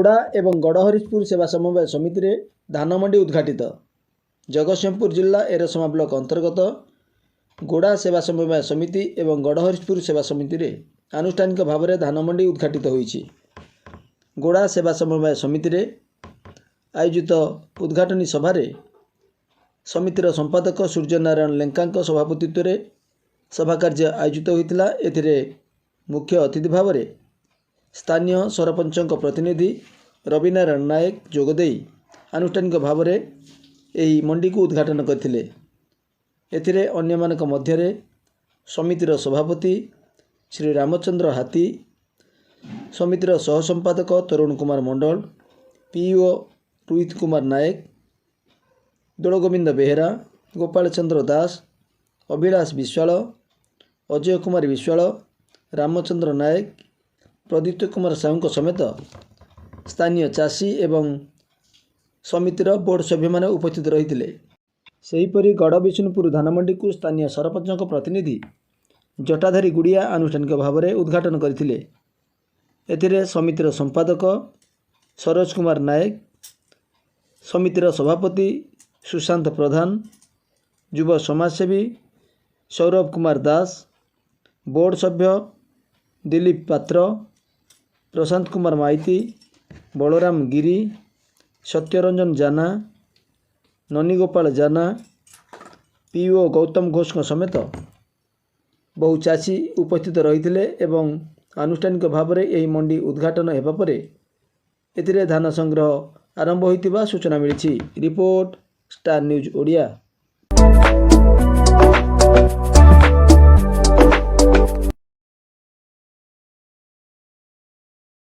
ଗୋଡ଼ା ଏବଂ ଗଡ଼ହରିଶପୁର ସେବା ସମବାୟ ସମିତିରେ ଧାନମଣ୍ଡି ଉଦ୍ଘାଟିତ। ଜଗତସିଂହପୁର ଜିଲ୍ଲା ଏରସମା ବ୍ଲକ ଅନ୍ତର୍ଗତ ଗୋଡ଼ା ସେବା ସମବାୟ ସମିତି ଏବଂ ଗଡ଼ହରିଶପୁର ସେବା ସମିତିରେ ଆନୁଷ୍ଠାନିକ ଭାବରେ ଧାନମଣ୍ଡି ଉଦ୍ଘାଟିତ ହୋଇଛି। ଗୋଡ଼ା ସେବା ସମବାୟ ସମିତିରେ ଆୟୋଜିତ ଉଦ୍ଘାଟନୀ ସଭାରେ ସମିତିର ସମ୍ପାଦକ ସୂର୍ଯ୍ୟନାରାୟଣ ଲେଙ୍କାଙ୍କ ସଭାପତିତ୍ୱରେ ସଭାକାର୍ଯ୍ୟ ଆୟୋଜିତ ହୋଇଥିଲା। ଏଥିରେ ମୁଖ୍ୟ ଅତିଥି ଭାବରେ ସ୍ଥାନୀୟ ସରପଞ୍ଚଙ୍କ ପ୍ରତିନିଧି ରବିନାରାୟଣ ନାୟକ ଯୋଗଦେଇ ଆନୁଷ୍ଠାନିକ ଭାବରେ ଏହି ମଣ୍ଡିକୁ ଉଦ୍ଘାଟନ କରିଥିଲେ। ଏଥିରେ ଅନ୍ୟମାନଙ୍କ ମଧ୍ୟରେ ସମିତିର ସଭାପତି ଶ୍ରୀ ରାମଚନ୍ଦ୍ର ହାତୀ, ସମିତିର ସହ ସମ୍ପାଦକ ତରୁଣ କୁମାର ମଣ୍ଡଳ, ପିଇଓ ରୋହିତ କୁମାର ନାୟକ, ଦୋଳଗୋବିନ୍ଦ ବେହେରା, ଗୋପାଳ ଚନ୍ଦ୍ର ଦାସ, ଅଭିଳାଷ ବିଶ୍ୱାଳ, ଅଜୟ କୁମାର ବିଶ୍ୱାଳ, ରାମଚନ୍ଦ୍ର ନାୟକ, ପ୍ରଦୀପ୍ତ କୁମାର ସାହୁଙ୍କ ସମେତ ସ୍ଥାନୀୟ ଚାଷୀ ଏବଂ ସମିତିର ବୋର୍ଡ଼ ସଭ୍ୟମାନେ ଉପସ୍ଥିତ ରହିଥିଲେ। ସେହିପରି ଗଡ଼ବିଷ୍ଣୁପୁର ଧାନମଣ୍ଡିକୁ ସ୍ଥାନୀୟ ସରପଞ୍ଚଙ୍କ ପ୍ରତିନିଧି ଜଟାଧାରୀ ଗୁଡ଼ିଆ ଆନୁଷ୍ଠାନିକ ଭାବରେ ଉଦ୍ଘାଟନ କରିଥିଲେ। ଏଥିରେ ସମିତିର ସମ୍ପାଦକ ସରୋଜ କୁମାର ନାୟକ, ସମିତିର ସଭାପତି ସୁଶାନ୍ତ ପ୍ରଧାନ, ଯୁବ ସମାଜସେବୀ ସୌରଭ କୁମାର ଦାସ, ବୋର୍ଡ଼ ସଭ୍ୟ ଦିଲୀପ ପାତ୍ର, ପ୍ରଶାନ୍ତ କୁମାର ମାଇତି, ବଳରାମ ଗିରି, ସତ୍ୟରଞ୍ଜନ ଜାନା, ନନୀଗୋପାଳ ଜାନା, ପିଇଓ ଗୌତମ ଘୋଷଙ୍କ ସମେତ ବହୁ ଚାଷୀ ଉପସ୍ଥିତ ରହିଥିଲେ ଏବଂ ଆନୁଷ୍ଠାନିକ ଭାବରେ ଏହି ମଣ୍ଡି ଉଦ୍ଘାଟନ ହେବା ପରେ ଏଥିରେ ଧାନ ସଂଗ୍ରହ ଆରମ୍ଭ ହୋଇଥିବା ସୂଚନା ମିଳିଛି। Report, star news Odia.